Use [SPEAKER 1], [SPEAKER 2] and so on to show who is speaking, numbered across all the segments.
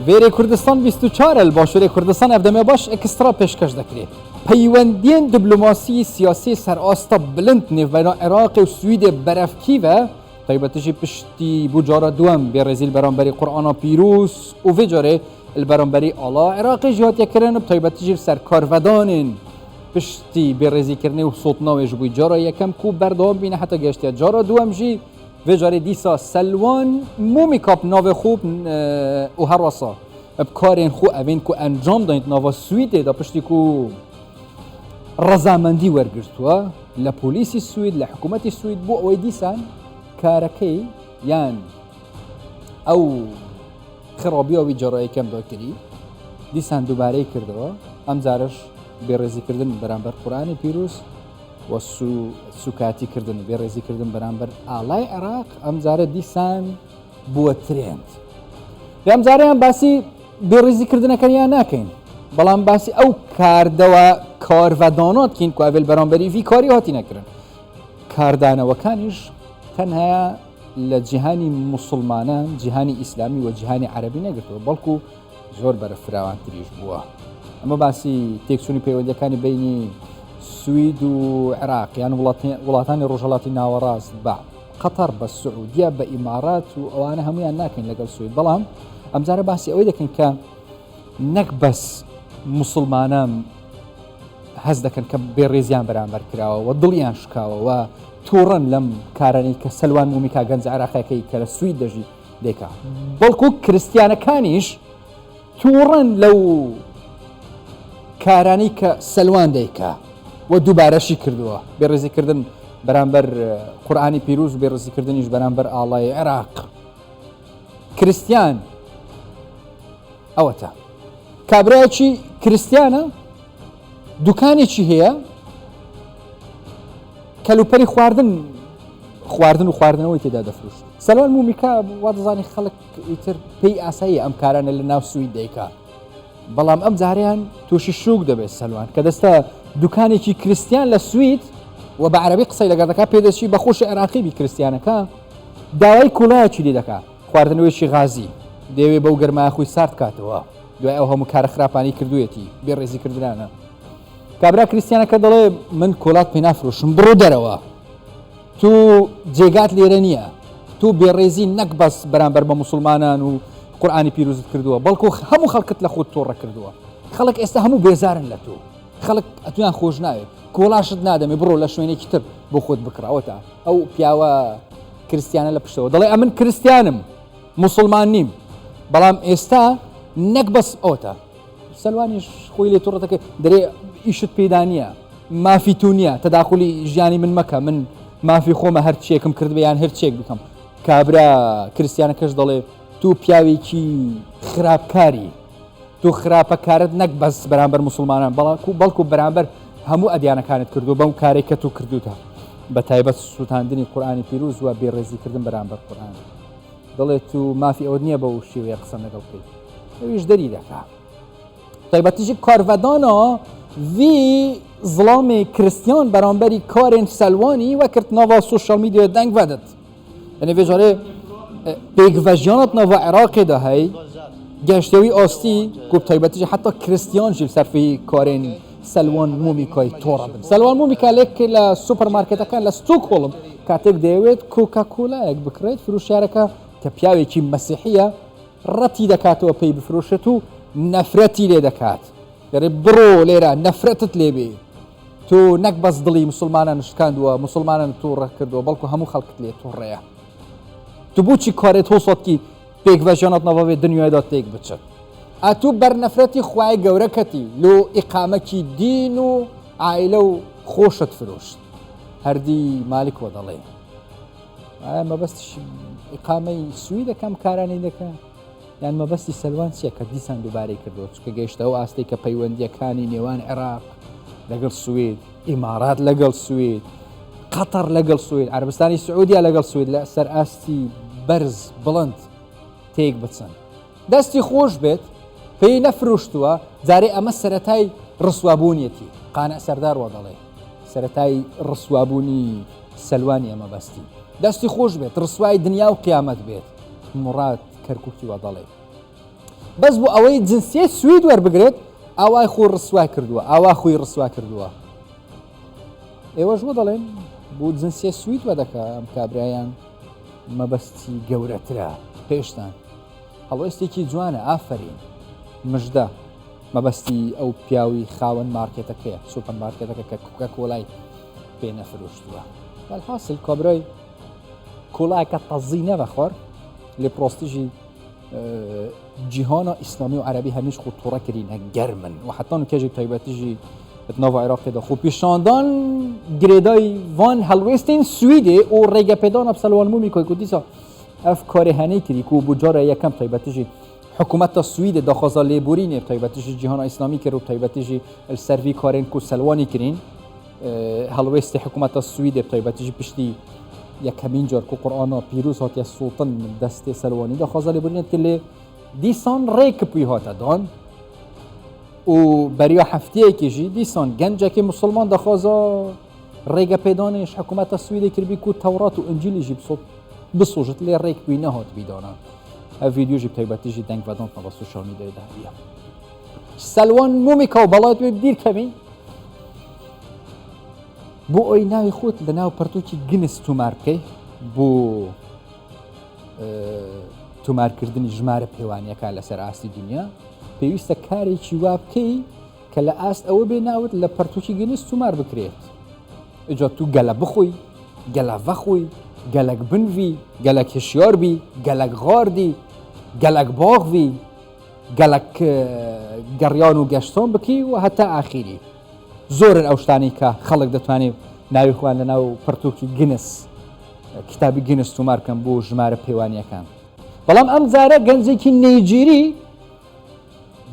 [SPEAKER 1] ڤێرێ کوردستان 24 لە باشوورێ کوردستان ئەڤ دەمێ باش ئێکسترا پێشکەش دەکرێ. پەیوەندیێن دیبلۆماسی سیاسی سەر ئاستا بلند نێڤبەینا عێراقێ و سویدێ بەرەڤ کیڤە، تایبەتیژی پشتی بۆ جارا دووەم بێڕێزی ل بەرامبەری قورئانا پیروز و ڤێ جارێ ل بەرامبەری ئاڵا عێراقێ ژی هاتیە کرن ب تایبەتیژی ل سەر کارڤەدانێن پشتی بێڕێزیکردنێ و سۆتناوێ ژ بووی جارا یەکەم کو بەردەوام بینە حتا گەشتیە جارا دووەم ژی ڤێ جارێ دیسا سەلوان مومیکا ب ناوێ خو و هەروەسا ب کارێن خو ئەڤێن کو ئەنجام داین ناڤا سویدێ دا پشتی کو ڕەزامەندی وەرگرتووە لە پۆلیسی سوید لە حکوومەتی سوید بۆ ئەوەی دیسان کارەکەی یان ئەو خڕۆبیەوەی جۆڕەیەکەم دۆکری دیسان دووبارەی کردەوە ئەم جارش بێڕێزیکردن بەرامبەر قورانی پیروز و سوکاتی کردن و بێڕێزی کردن بەرامبەر ئاڵای عێراق ئەم جارە دیسان بووە ترێند. لەم جارەیان باسی بێڕێزی کردنەکەیان ناکەین بەڵام باسی ئەو کاردەوە کارڤدانات کین کوێل بەرامبەری وی کاری هاتی نەکردن کاردانەوەکانیش تەنها لە جیهانی مسلمانان جیهانی ئیسلامی و جیهانی عەربی نەگرتەوە بەڵکو زۆر بەرە فراوانتریش بووە ئەمە باسی تێکچوونی پەیوەندەکانی بینی سوید و عێراق یان وڵاتانی ڕۆژهڵاتی ناوەڕاست بە قەتەر بە سعودیە بە ئیمارات و ئەوانە هەمویان ناکەین لەگەڵ سوید بەڵام ئەمجارە باسی ئەوەی دەکەین کە نەک بەس مسلمانان هەز دەکەن کە بێڕێزیان بەرامبەر کراوە و دڵیان شکاوە و تووڕەن لەم کارانەی کە سەلوان مومیکا گەنج عراقەکەی کە لە سوید دەژی دەیکا بەڵکو کریسیانەکانیش تووڕەن لەو کارانەی کە سەلوان دەیکا و دووبارەشی کردووە، بێڕێزیکردن بەرامبەر قورئانی پیروز و بێڕێزیکردنیش بەرامبەر ئاڵای عێراق. کریستیان ئەوەتە کابرایەکی کریستیانە دوکانێکی هەیە کەلوپەری خواردن خواردن و خواردنەوەی تێدا دەفروشت سەلوان مومیکا وا دەزانی خەڵک ئیتر پێی ئاساییە ئەم کارانە لە ناو سوید دەیکا بەڵام ئەم جاریان تووشی شوک دەبێت سەلوان کە دەستە دوکانێکی کریسیان لە سوید و بە عەربی قسەی لەگەڵ دەکات پێدەچی بە خۆشی عێراقی بی کریسیانەکە داوای کوڵایەکی لێ دەکا خواردنەوەیکی غازی دەیەوێ بەو گەرمایە خۆی سارد کاتەوە دوای ئەو هەموو کارە خراپانەی کردوویەتی بێ ڕێزی کردنانە کابرا کریسیانەکە دەڵێ من کۆلات پێ نافرۆشم بڕۆ دەرەوە تو جێگات لێرە نییە تو بێڕێزی نەک بەس بەرامبەر بە مسلمانان و قورآانی پیرۆزت کردووە بەڵکو هەموو خەڵکت لە خۆت تۆڕە کردووە خەڵک ئێستا هەموو بێزارن لە تۆ خەڵک ئەتویان خۆش ناوێت کۆڵاشت نادەمێ بڕۆ لە شوێنێکی تر بۆ خۆت بکڕەوە تا ئەو پیاوە کریسیانە لە پشتەوە دەڵێ ئەمن کریسیانم موسڵمان نیم بەڵام ئێستا نەک بەس ئەوتە سەلوانیش خۆی لێ توڕەتەکە دەرێ ئیشت پێدا نییە مافی تو نییە تەداخلی ژیانی من مەکە من مافی خۆمە هەر چێکم کرد یان هەر چێک بکەم کابرا کریسیانەکەش دەڵێ تو پیاوێکی خراپکاری تو خراپەکارت نەک بەس بەرامبەر موسڵمانان بەڵکو بەڵکو بەرامبەر هەموو ئەدیانەکانت کردو بەم کارێک کە تو کردوتە بە تایبەت سووتاندنی قورآانی پیروز و بێڕێزیکردن بەرامبەر قورآن دەڵێت و مافی ئەوە نییە بەو شێوەیە قسەم لەگەڵ بکەیت ئەویش دەری دەکا تایبەتیژی کارڤدانا وی زڵامی کریستیان بەرامبەری کارێن سەلوانی وەکرد ناوا سوشیال میدیا دەنگ ودت یعنی vê carê pêkvejiyanat nava Iraqê de hey geştewî astî ku bi taybetî jî heta Kristiyan jî li ser vê karên Selwan Mûmîkayê tora bin. Selwan Mûmîka lêk لە سوپەرمارکێتەکان لە ستۆکهۆڵم کاتێک دەیەوێت کۆکاکۆلایەک بکڕێت فرۆشیارەکە کە پیاوێکی مەسیحیە ڕەتی دەکاتەوە پێی بفرۆشێت و نەفرەتی لێ دەکات دەرێ بڕۆ لێرە نەفرەتت لێبێ تۆ نەک بەس دڵی موسڵمانان شکاندووە موسڵمانان تووڕە کردووە بەڵکو هەموو خەڵکت لێ تووڕەیە تو بۆچی کارێت هۆسۆتکی پێکڤەژیانات ناڤاوێ دنیایدا تێک بچن ئەتوو بەر نەفرەتی خوای گەورە کەتی لۆ ئیقامەکی دین و عائلە و خۆشت فرۆشت هەردی مالک وە دەڵێ ئایا مەبەستیش ئیقامەی سویدەکەم کارانی دەکە یان مەبەستی سەلوان چیە کە دیسان دووبارەی کردەوە چونکە گەیشتە ئەو ئاستەی کە پەیوەندییەکانی نێوان عێراق لەگەڵ سوید، ئیمارات لەگەڵ سوید، قەتەر لەگەڵ سوید، عەرەبستانی سعودیا لەگەڵ سوید لە سەر ئاستی بەرز بڵند تێک بچن. دەستی خۆش بێت پێی نەفرۆشتووە، جارێ ئەمە سەرەتای ڕسوابوونیەتی، قانع سەردار وا دەڵێ، سەرەتای ڕسوابوونی سەلوانی ئەمە بەستی. دەستی خۆش بێت ڕسوای دنیا و قیامەت بێت. موڕاد کەرکوکی وا دەڵێ. بەس بۆ ئەوەی جنسیەی سوید وەربگرێت ئاوای خۆی ڕسوا کردووە ئاوا خۆی ڕسوا کردووە. ئێوەش بۆ دەڵێن بۆ جنسیە سوید وە دەکا ئەم کابرایان مەبەستی گەورەترە پێشتان هەڵوێستێکی جوانە ئافرین مژدە مەبەستی ئەو پیاوی خاوەن مارکێتەکەیە سوپەر مارکێتەکە کە کوکە کۆلای پێ نەفرۆشتووە وەلحاسل کابرای کۆڵایەکە تەزی نەبەخۆر لێ پرۆستیژی جیهانا ئیسلامی و عەرەبی هەمیش خو توڕە کرینە گەرمن و حتا نوکەژی تایبەتیژی ناو عێراقێ دا خۆپیشاندان گرێدای وان هەڵوێستین سویدێ و ڕێگە پێدانە بسەلوان مومی کۆی کو دیسا ئەف کارێ هەنەی کری کو بۆ جارە یەکەم تایبەتیژی حکوومەتە سویدێ داخوازا لێبورینێ تایبەتیژی جیهانا ئیسلامی کرد و تایبەتیژی سەرڤی کارێن کو سەلوانی کرین هەڵوێستی حکوومەتە سویدێ تایبەتیژی پشتی یەکەمین جار کو قورئانا پیروز هاتیە سوڵتن دەستێ سەلوانی داخوازا لێبورینێت کرد لێ دیسان ڕێک پوی هاتە دان و بەریا هەفتەیەکیژی دیسان گەنجێکی مسلمان دەخوازا ڕێگە پێدانێش حکوومەتە سویدێ کردبی کو تەورات و ئنجیلیژی بسۆژت لێ ڕێک بووی نەهات بیدانان ئەو ڤیدیۆژی تایبەتیژی دەنگ ڤەدان ناڤ سوشیال میدیای دەهبیە سەلوان مومیکا و بەڵایت وێ بیر کەوی بۆ ئەوی ناوی خۆت لە ناو پەرتوکی گنس تومار بکەی بۆ تومارکردنی ژمارە پێوانیەکان لەسەر ئاستی دنیا پێویستە کارێکی وا بکەی کە لە ئاست ئەوە بێ ناوت لە پەرتوکی گنس تومار بکرێت ئجا تو گەلە بخۆی گەلە ڤەخۆی گەلەک بنڤی گەلەک هشیار بی گەلەک غاردی گەلەک باغڤی گەلەک گەڕیان و گەشتان بکی و هەتا ئاخیری زۆرن ئەو شتانەی کە خەڵک دەتوانێت ناوی خۆیان لە ناو پەرتوکی گنس کتابی گنس تومار بکەن بۆ ژمارە پێوانیەکان بەڵام ئەم جارە گەنجێکی نەیجیری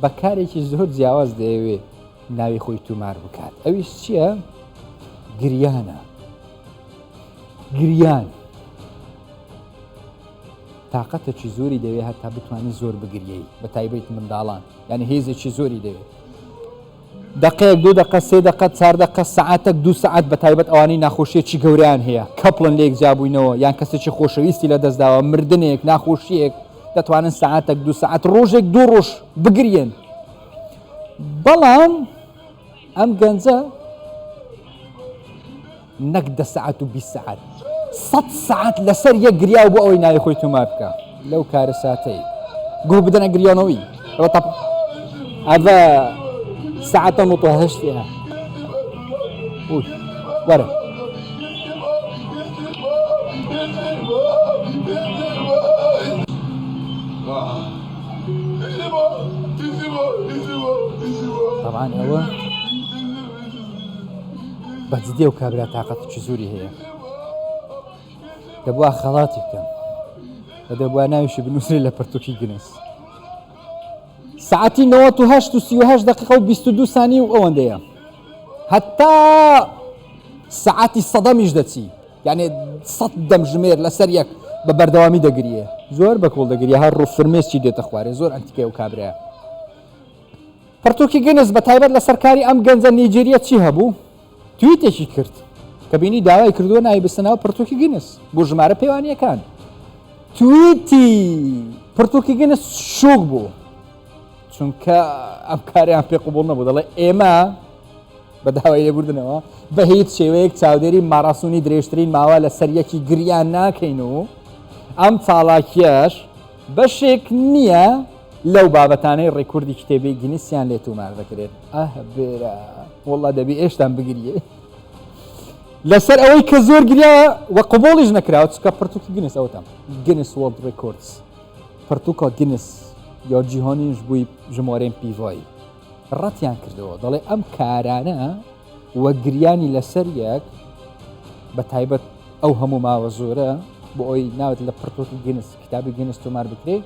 [SPEAKER 1] بە کارێکی زۆر جیاواز دەیەوێ ناوی خۆی تومار بکات ئەویش چییە؟ گریانە گریان تااقەتێکی زۆری دەوێت هەتا بتوانانی زۆر بگریەی بە تایبەت منداڵان یعنی هێزێکی زۆری دەوێت دەقەیەک دوو دەقە سێ دەقە چار دەقە سەعاتەک دوو سەعات بە تایبەت ئەوانەی ناخۆشیەکی گەورەیان هەیە کەپڵن لێک جیابووینەوە یان کەسێکی خۆشەویستی لە دەستداوە مردنێک ناخۆشیەک دەتوانن سەعاتەک دوو سەعات ڕۆژێک دوو ڕۆژ بگریێن بەڵام ئەم گەنجە نەک دە سەعات و 20 سەعات سە سەعات لەسەر یەک گریاو بۆ ئەوەی ناوی خۆی تۆمار بکە لەو کارەساتەی گوه بدەنە گریانەوەی ئەوە تەپ ئەڤە سەعاتە متهشتە وەرە طبعا ئەوە بە جدی ئەو کابرا تاقەتێکی زۆری هەیە دەبوا خەڵاتی بکەم و دەبوا ناویشی بنووسرێ لە پەرتوکی گنس ساعتی 98 و 38 دقیقە و 22 سانی و ئەوەندەیە هەتا سعاتی سەدەمیش دەچی یعنی سەد دەمژمێر لەسەر یەک بە بەردەوامی دەگریە زۆر بە کۆڵ دەگریە هەر ڕوو فرمێسکی دێتە خوارێ زۆر ئەنتیکەی ئەو کابرایە پەڕتووکی گینس بە تایبەت لەسەر کاری ئەم گەنجە نیجریە چی هەبوو؟ تویتێکی کرد کە بینی داوای کردووە ناوی بستە ناو پەڕتووکی گینس بۆ ژمارە پێوانییەکان. تویتی پەڕتووکی گینس شوک بوو چونکە ئەم کاریان پێ قوبوڵ نەبوو دەڵێ ئێمە بە داوای لێبوردنەوە بە هیچ شێوەیەک چاودێری ماراسۆنی درێژترین ماوە لەسەر یەکی گریان ناکەین و ئەم چاڵاکیەش بەشێک نییە لەو بابەتانەی ڕێکوردی کتێبی گینسیان لێ تومار دەکرێت. ئاه بێرە وەڵا دەبی ئێشتان بگریێ لەسەر ئەوەی کە زۆر گریا و قبوڵیش نەکراوە چکە پرتوکی گینس ئەوتام گینس وۆرد ڕێکۆردز پرتوکا گینس یا جیهانیش بووی ژمارەی پیڤایی ڕەتیان کردەوە دەڵێ ئەم کارانە و گریانی لەسەر یەک بە تایبەت ئەو هەموو ماوە زۆرە بۆ ئەوی ناوت لە پرتوکی گینس کتابی گینس تۆمار بکرێت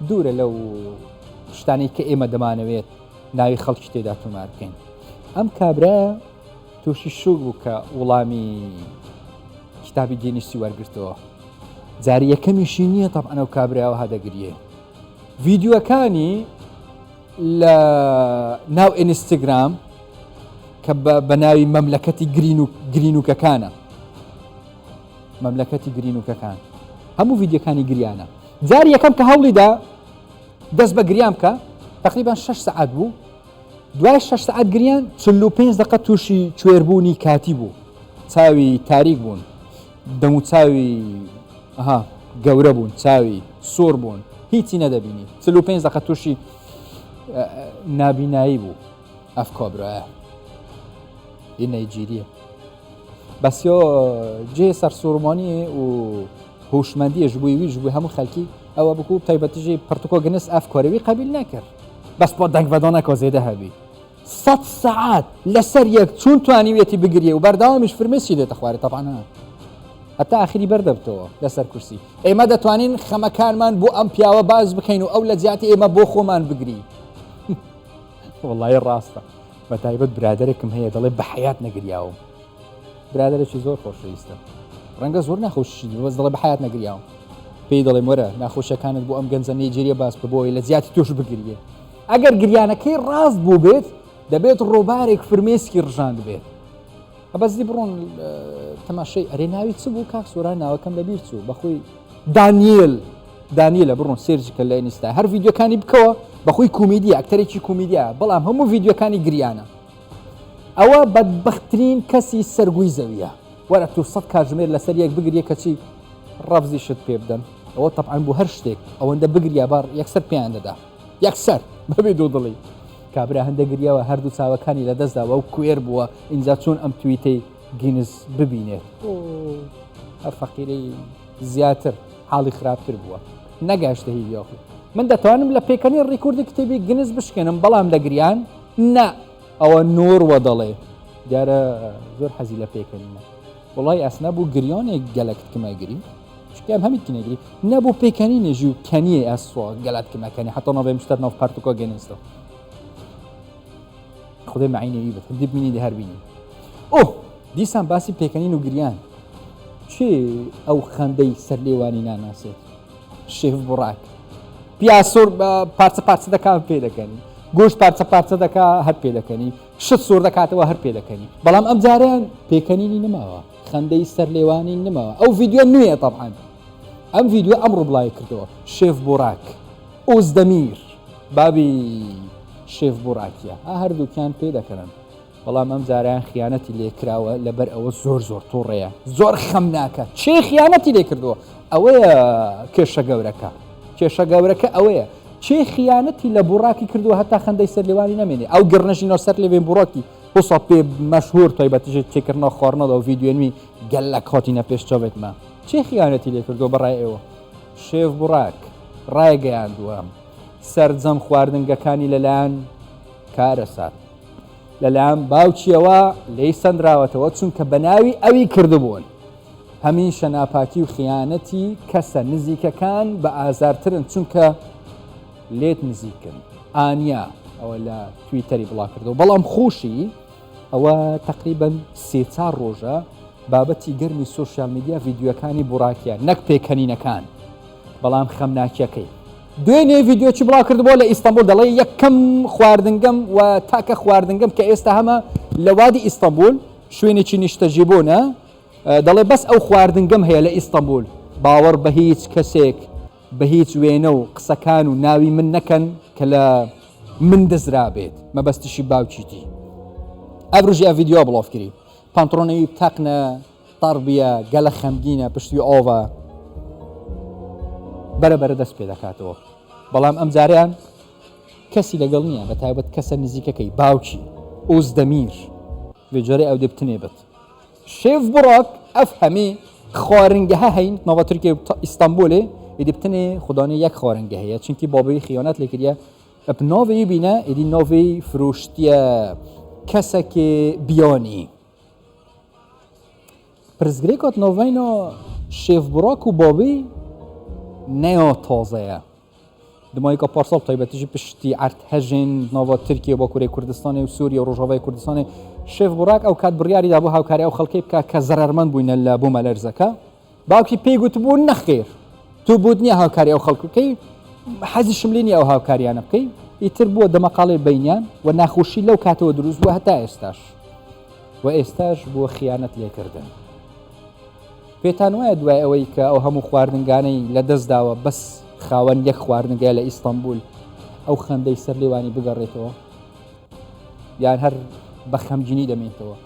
[SPEAKER 1] دوورە لەو شتانەی کە ئێمە دەمانەوێت ناوی خەڵکی تێدا تۆمار بکەین ئەم کابرا تووشی شوک بوو کە وڵامی کتابی گینیسی وەرگرتەوە جاری یەکەمیشی نییە تەبعەن ئەو کابراوە هەدەگریێ ڤیدیۆکانی لە ناو ئینستاگرام کە بە ناوی مەملەکەتی گرین و گرینوکەکانە مەملەکەتی گرینوکەکان هەموو ڤیدیۆکانی گریانە جاری یەکەم کە هەوڵیدا. دەست بە گریان بکە تقریبان 6 سەعات بوو دوای 6 سەعات گریان 45 دقە تووشی کوێربوونی کاتی بوو چاوی تاریک بوون دەموچاوی ئەها گەورە بوون چاوی سوور بوون هیچی نەدەبینی 45 دقە تووشی نابینایی بوو ئەف کۆبرایە ی نەیجیریە بەسیۆ جێ سەرسوورمانی و هوشمەندیە ji بۆی وی ji بۆی هەموو خەلکی ئەوە بکو تایبەتیژی پرتوکۆ گنس ئەف کۆرەوی قەبیل نەکرد بەس بۆ دەنگ بەدانەکۆ زێدە هەبی سەد سەعات لەسەر یەک چون توانیویەتی بگریێ و بەردەوامیش فرمێسکی دێتە خوارێ تەبعەن ها هەتا ئاخری بەردەبتەوە لەسەر کورسی ئێمە دەتوانین خەمەکانمان بۆ ئەم پیاوە باز بکەین و ئەو لە جیاتی ئێمە بۆ خۆمان بگری وڵی ڕاستە بە تایبەت برادێکم هەیە دەڵێ بە حیات نەگریاوم برادێکی زۆر خۆشەویستە ڕەنگە زۆر ناخۆشی بەس دەڵێ بە حیات نەگریاوم پێی دەڵێم وەرە ناخۆشەکانت بۆ ئەم گەنجە نەیجێریە باس بکە بۆ ئەوەی لە جیاتی تۆش بگریێ ئەگەر گریانەکەی ڕاست بوو بێت دەبێت ڕۆبارێک فرمێسکی ڕژاند بێت بەزی بڕۆن تەماشای ئەرێ ناوی چ بوو کاک سۆران ناوەکەم لەبیر چوو بەخۆی دانیل دانیلە بڕۆن search کە لە ئینستا هەر ڤیدیۆکانی بکەوە بەخۆی کۆمیدیا ئەکتەرێکی کۆمیدیا بەڵام هەموو ڤیدیۆکانی گریانە ئەوە بەدبەختترین کەسی سەرگوی زەویە وەرە تو سە کاتژمێر لەسەر یەک بگریە کەچی ڕەفزیشت پێ بدەن ئەوە تەبعەن بۆ هەر شتێک ئەوەندە بگریا بار یەکسەر پێیان دەدا یەکسەر بەبێ دوودڵی کابرا هەندە گریاوە هەردوو چاوەکانی لەدەستداوە و کوێر بووە ئینجا چۆن ئەم تویتەی گینس ببینێت هەر فەقیرەی زیاتر حاڵی خراپتر بووە نەگەشتە هیویاخی من دەتوانم لە پێکەنی ڕیکوردی کتێبی گنز بشکێنم بەڵام لە گریان نا ئەوە نۆروە دەڵێ دیارە زۆر حەزی لە پێکەنینە وڵی ئەسنا بوو گریانێک گەلەکت کمەگری چکەم هەمی کنەگری نەبوو پێکەنینێژی و کەنیە ئەسوە گەلات کمەکەنی حتا ناوێ مشتەر ناو پارتوکە گەنستە خودێ معینەوی بێت هەندی بینی لە هەربینی ئۆ دیسان باسی پێکەنین و گریان چێ ئەو خەندەی سەرلێوانی ناناسێت شێف بڕاک پیاسۆر پارچە پارچە دەکا پێ دەکەنی گۆشت پارچە پارچە دەکا هەر پێ دەکەنی شت سوور دەکاتەوە هەر پێ دەکەنی بەڵام ئەم جارەیان پێکەنینی نەماوە خەندەی سەر لێوانی نەماوە ئەو ڤیدیۆ نوێیە تەبعەن ئەم ڤیدیۆ ئەمڕۆ بڵاوی کردەوە شێف بوراک ئۆزدەمیر بابی شێف بوراکیە هەردووکیان پێ دەکەنن بەڵام ئەم جارەیان خیانەتی لێ کراوە لەبەر ئەوە زۆر زۆر توڕەیە زۆر خەمناکە چێ خیانەتی لێ کردووە ئەوەیە کێشە گەورەکە کێشە گەورەکە ئەوەیە چێ خیانەتی لە بوڕاکی کردووە هەتا خەندەی سەر لێوانی نەمێنێ ئەو گڕنەژینەوە سەر لێوێن بوڕاکی وسا پێ مەشهور تایبەتیژێ چێکردنەوە خواردنەوە و ڤیدیۆنوی گەلەک هاتینە پێش چاوێتمە چێ خیانەتی لێ کردووە بەڕای ئێوە شێف بوڕاک ڕایگەیاندووە سەرجەم خواردنگەکانی لەلایەن کارەسات لەلایەن باوکیەوە لێی سەندراوەتەوە چونکە بەناوی ئەوی کردبوون. هەمیشە ناپاکی و خیانەتی کەسە نزیکەکان بە ئازارترن چونکە لێت نزیکن. ئانیا ئەوە لە تویتەری بڵاوکردەوە بەڵام خۆشی ئەوە تقریبن سێ چار ڕۆژە بابەتی گەرمی سۆشیال میدیا ڤیدیۆکانی بوڕاکیە نەک پێکەنینەکان بەڵام خەمناکیەکەی دوێنێ ڤیدیۆکی بڵاو کردبووە لە ئیستەنبوڵ دەڵێ یەکەم خواردنگەم و تاکە خواردنگەم کە ئێستا هەمە لە وادی ئیستەنبول شوێنێکی نیشتەجێبوونە دەڵێ بەس ئەو خواردنگەم هەیە لە ئیستەنبول باوەڕ بە هیچ کەسێک بە هیچ وێنە و قسەکان و ناوی من نەکەن کە لە من دزرابێت مەبەستیشی باوکیتی ئەبروژی ئە ڤیدیۆ بڵاو کری پانترۆنەوی تەقنە تەڕبیە گەلە خەمگینە پشتی ئۆڤە بەرە بەرە دەست پێ دەکاتەوە بەڵام ئەم جاریان کەسی لەگەڵ نییە بە تایبەت کەسە نزیکەکەی باوکی ئۆزدەمیر وێجارێ ئەو دەبتنێ بێت شێف بڕاک ئەف هەمی خواردنگەها هەین ناوە تورکیا ئیستانبولێ ئیدی بتنێ خودانێ یەک خواردنگە هەیە چونکی بابی خیانەت لێ کریە ئەپ ناوی بینە ئیدی ناوی فرۆشتیە کەسێکی بیانی پرسگرێکات ناوەینا شێف بڕاک و بابی نەیا تازەیە دمایکا پارساڵ تایبەتیژی پشتی ئەردهەژێن ناوە تورکیە باکوورەی کوردستانی و سووریا و ڕۆژاوای کوردستانی شێف بڕاک ئەو کات بڕیاری دابوو هاوکاری ئەو خەڵکەی بکە کە زەرەرمەند بووینە لە بوومەلەرزەکە باوکی پێی گوتبوو نەخێر تۆ بۆت نییە هاوکاری ئەو خەڵک بکەی حەزیشم لێ نییە ئەو هاوکاریانە بکەی ئیتر بووە دەمەقاڵێ بینیان و ناخۆشی لەو کاتەوە دروست بووە هەتا ئێستاش و ئێستاش بووە خیانەت لێکردن پێتان وایە دوای ئەوەی کە ئەو هەموو خواردنگانەی لە دەستداوە بەس خاوەن یەک خواردنگە لە ئیستانبول. ئەو خەندەی سەر لێوانی بگەڕێتەوە یان هەر بە خەمگینی دەمێنتەوە؟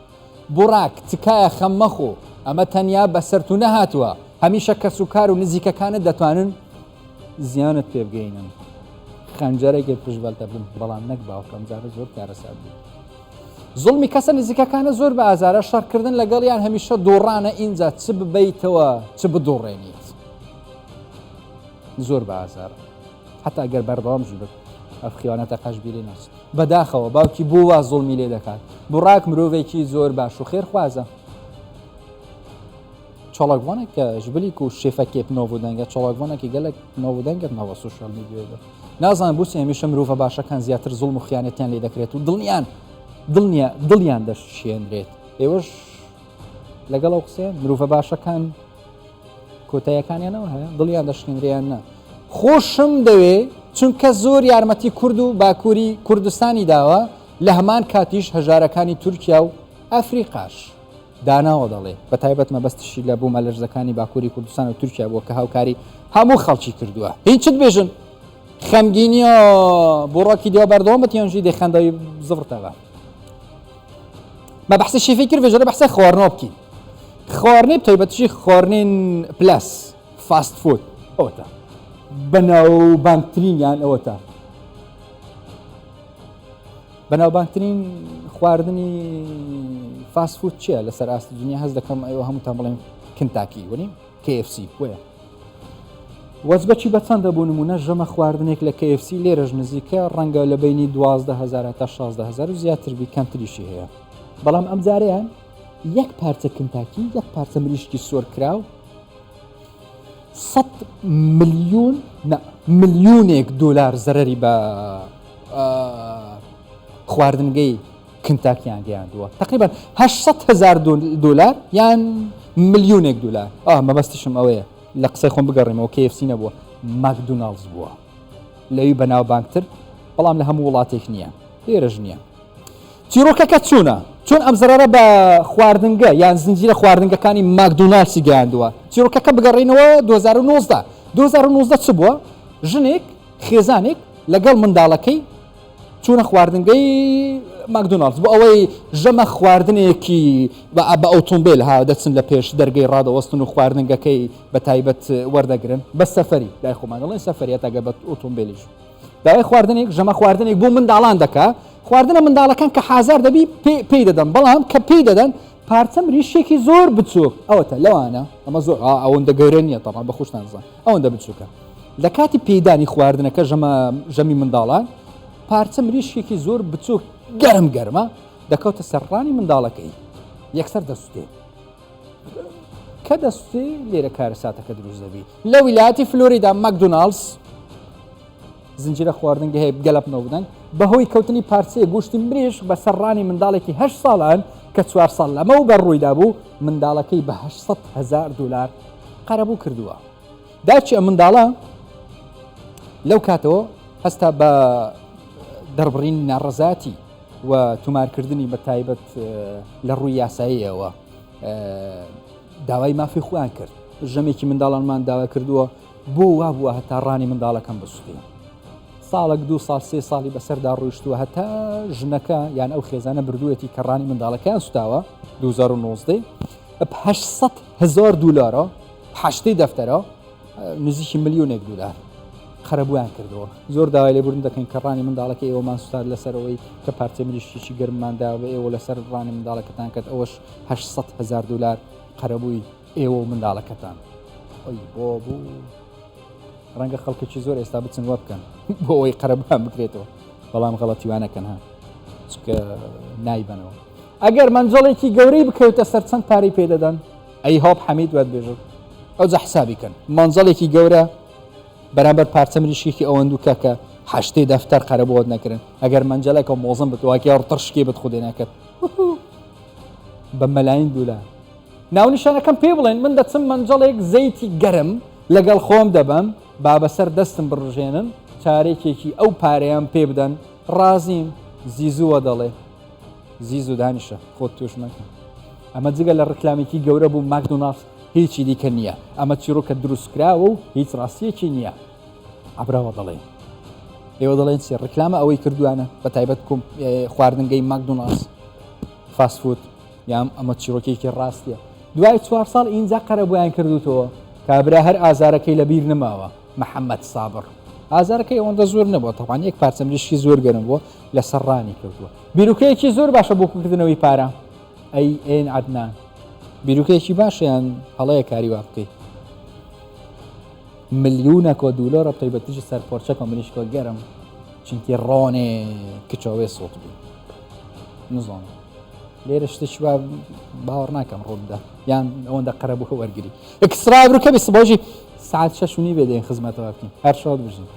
[SPEAKER 1] بوڕاک، تکایە خەم مەخۆ، ئەمە تەنیا بەسەر تو نەهاتووە، هەمیشە کەسوکار و نزیکەکانت دەتوانن زیانت پێ بگەینن. خەنجەرێکی پشت بەلتە بم، بەڵام نەک باوکم، ئەمجارە زۆر کارەسات بوو. زوڵمی کەسە نزیکەکانە زۆر بە ئازارە، شەڕکردن لەگەڵیان هەمیشە دۆڕانە، ئینجا چ ببەیتەوە چ بدۆڕێنیت. زۆر بە ئازارە. حتا گەر بەردەوام ژی بێت ئەف خیانەتە قەش بیری ناچێت بەداخەوە باوکی بۆ وا زوڵمی لێ دەکات بوڕاک مرۆڤێکی زۆر باش و خێرخوازە چاڵاکوانێک کە ژبلی و شێفەکێت ناو و دەنگە چاڵاکوانێکی گەلک ناو و دەنگت ناوە سوسیال میدیایدا نازانم بۆچی هەمیشە مرۆڤە باشەکان زیاتر زوڵم و خیانەتیان لێ دەکرێت و دڵنیان دڵنیا دڵیان دەشێنرێت ئێوەش لەگەڵ ئەو قسەیە مرۆڤە باشەکان کۆتایەکانیانەوە هەیە دڵیان دەشکێنرێ یان نا خۆشم دەوێ چونکە زۆر یارمەتی کورد و باکووری کوردستانی داوە لە هەمان کاتیش هەژارەکانی تورکیا و ئەفریقاش داناوە دەڵێ بە تایبەت مەبەستشی لە بوومەلەرزەکانی باکووری کوردستان و تورکیا بووە کە هاوکاری هەموو خەڵکی کردووە هیچت بێژن خەمگینیە بۆ ڕۆکی دیوە بەردەوام بەت یانژی دێ خەندەوی زڕتەوە ما بەحسە شێفی کرد ڤێژەرە بەحسە خواردنەوە بکەین خواردنی تایبەتشی خواردنین پلس fast food ئەوەتە بەناوبانگترینیان ئەوەتە بەناوبانگترین خواردنی fast food چییە لەسەر ئاستی دنیا هەز دەکەم ئەوە هەمووتان بڵێن کنتاکی وەنی KFC وەیە وەجبەکی بە چەندە بۆ نمونە ژەمە خواردنێک لە KFC لێرەش نزیکە ڕەنگە لە بینی 12هزار تا 16هزار و زیاتر بی کەمتریشی هەیە بەڵام ئەم جارەیان یەک پارچە کنتاکی یەک پارچە مریشکی سۆر کراو 100 میلیون نە ملیونێک دلار زەرری بە خواردنگەی کنتاکیان گەیاندووە تقریبا 800 هزار دلار یان ملیونێک دلار ئاه مەبەستیشم ئەوەیە لە قسەی خۆم بگەڕێمەوە KFC نەبووە ماکدوناڵز بووە لەوی بەناوبانگتر بەڵام لە هەموو وڵاتێک نییە لێرەش نییە چیرۆکەکە چوونە چۆن ئەم زەرارە بە خواردنگە یان زنجیرە خواردنگەکانی ماکدونالسی گەیاندووە چیرۆکەکە بگەڕینەوە 2019 2019 چ بووە ژنێک خێزانێک لەگەڵ منداڵەکەی چوونە خواردنگەی ماکدۆناڵدز بۆ ئەوەی ژەمە خواردنێکی بە بە ئۆتۆمبیل ها دەچن لە پێش دەرگەی ڕادەوەستن و خواردنگەکەی بە تایبەت وەردەگرن بە سەفەری لای خۆمان دەڵێن سەفەری هەتا گەر بە ئۆتۆمبیلیش داوای خواردنێک ژەمە خواردنێک بۆ منداڵان دەکا خواردنە منداڵەکان کە حازار دەبی پێی دەدەن بەڵام کە پێی دەدەن پارچە مریشێکی زۆر بچووک ئەوەتە لەوانە ئەمە زۆر ئەوەندە گەورە نییە تەڵام بە خۆشتان زان ئەوەندە بچووکە لە کاتی پێدانی خواردنەکە ژەمە ژەمی منداڵان پارچە مریشکێکی زۆر بچووک گەرم گەرمە دەکەوتە سەرڕانی منداڵەکەی یەکسەر دەسوتێ کە دەسوتێ لێرە کارەساتەکە دروست دەبی لە ویلایەتی فلۆریدا ماکدوناڵدز زنجیرە خواردنگە هەیە گەلەپ نەوبدەن بەهۆی کەوتنی پارچەیە گوشتی مریشک بەسەر ڕانی منداڵێکی هەشت ساڵان کە چوار ساڵ لەمەو بەر ڕوویدا بوو منداڵەکەی بە 800 هزار دلار قەرەبوو کردووە داچی ئەم منداڵە لەو کاتەوە هەستا بە دەربڕینی ناڕەزاتی و تومارکردنی بە تایبەت لە ڕووی یاساییەوە داوای مافی خۆیان کرد ژەمێکی منداڵانمان داوا کردووە بۆ وا بووە هەتا ڕانی منداڵەکەم بسوتێ ساڵک دو ساڵ سێ ساڵی بەسەردا ڕۆیشتووە هەتا ژنەکە یان ئەو خێزانە بردووەتی کە ڕانی منداڵەکەیان سوتاوە 2019 800 هزار دلارە حەشتەی دەفتەرە نزیکی ملیۆنێک دلار قەرەبوویان کردەوە زۆر داوای لێبوردن دەکەین کە ڕانی منداڵەکە ئێوەمان سوتاد لەسەرەوەی کە پارچە مریشکێکی گەرممان دا بە ئێوە لەسەر ڕانی منداڵەکەتان کرد ئەوەش 800 هزار دلار قەرەبووی ئێوە و منداڵەکەتان ئەی بۆ بوو ڕەنگە خەڵکێکی زۆر ئێستا بچن وە بکەن بۆ ئەوەی قەرەبوویان بکرێتەوە بەڵام غەڵەتیوانەکەن ها چکە نایبەنەوە ئەگەر مەنجەڵێکی گەورەی بکەوتە سەر چەند پارەی پێدەدەن ئەی هۆپ حەمید وات بێژن ئەوجا حسابی کەن مەنجەڵێکی گەورە بەرامبەر پارچە مریشکێکی ئەوەندو کە کە حەشتەی دەفتەر قەرەبووت نەکردن ئەگەر مەنجەلەکە مۆزم بت واکە ڕتڕشکی بت خودێ نەکرد بە مەلاین دولار ناونیشانەکەم پێ بڵێن من دەچم مەنجەڵێک زەیتی گەرم لەگەڵ خۆم دەبەم با بەسەر دەستم بڕژێنن چارێکێکی ئەو پارەیان پێ بدەن ڕازیم زیزووە دەڵێ زیزو دانیشە خۆت توش مەکە ئەمە جگە لە ڕکلامێکی گەورە بوو ماکدوناڵد هیچی دیکە نییە ئەمە چیرۆکە دروستکراوە و هیچ ڕاستیەکی نییە ئەبراوە دەڵێ. ئێوە دەڵێن چی؟ ڕیکلامە ئەوەی کردوانە بە تایبەت خواردنگەی ماکدوناڵز fast food یان ئەمە چیرۆکێکی ڕاستیە دوای چوار ساڵ ئینجا قەرەبوویان کردوتەوە کابرا هەر ئازارەکەی لە بیر نەماوە محەممەد سابڕ ئازارەکەی ئەوەندە زۆر نەبووە تەوان یەک پارچە مریشکی زۆر گەرم بووە لەسەر ڕانی کەوتووە بیرۆکەیەکی زۆر باشە بۆ کۆکردنەوەی پارە ئەی ئێن عەدنان بیرۆکەیەکی باشە یان هەڵەیە کاری وا بکەیت ملیونەکۆ دولۆرە تایبەتیش سەر پۆرچەکە مریشکۆ گەرم چونکی ڕۆنێ کچەوەێ سۆت بوو نزانم لێرە شتێکی وا باوەڕ ناکەم ڕوو بدە یان ئەوەندە قەرەبوو وەرگری ئەکسرا بروکە بێ سبۆژی ساعت شەش و نیو بێ دێن خزمەتەوە بکەین هەر شاد بژین.